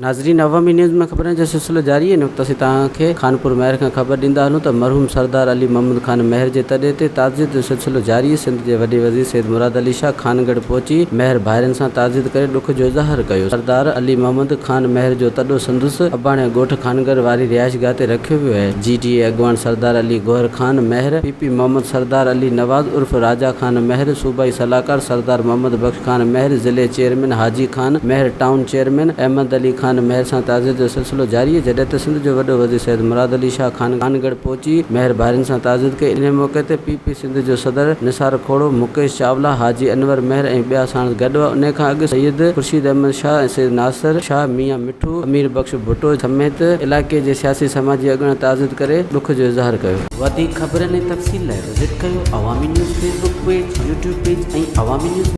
ناظرين عوامي نيوز ۾ خبرن جو سلسلو جاري آهي هن وقت اسين توهان کي خانپور مهر کان خبر ڏيندا هلون ته مرحوم سردار علي محمد خان مهر جي تڏي تي تعزيت جو سلسلو جاري آهي سنڌ جي وڏي وزير سيد مراد علي شاهه خانڳڙهه پهچي مهر ڀائرن سان تعزيت ڪري ڏک جو اظهار ڪيو سردار علي محمد خان مهر جو تڏو سندس اباڻي ڳوٺ خانڳڙهه واري رهائشگاهه تي رکيو ويو آهي جي ڊي اي اڳواڻ سردار علي گوهر خان مهر، پي پي محمد سردار علي نواز عرف راجا خان مهر، صوبائي صلاحڪار سردار محمد بخش خان مهر، ضلعي chairman Haji Khan Mehar, town chairman Ahmed Ali Khan Mehar سان تعزيت جو سلسلو جاري آهي، جڏهن ته سنڌ جو وڏو وزير سيد مراد علي شاهه خان خانڳڙهه پهچي مهر ڀائرن سان تعزيت ڪئي، انهي موقعي تي پي پي سنڌ جو صدر نثار کوڙو، مڪيش چاولا، حاجي انور مهر ۽ ٻيا ساڻس گڏ هئا، انهي کان اڳ سيد خورشيد احمد شاهه ۽ سيد ناصر شاهه، ميان مٺو، امير بخش ڀٽو سميت علائقي جي سياسي سماجي اڳواڻن تعزيت ڪري ڏک جو اظهار ڪيو. وڌيڪ خبرن ۽ تفصيل لاء وزٽ ڪيو Awami news Facebook page, YouTube page ۽ Awami news.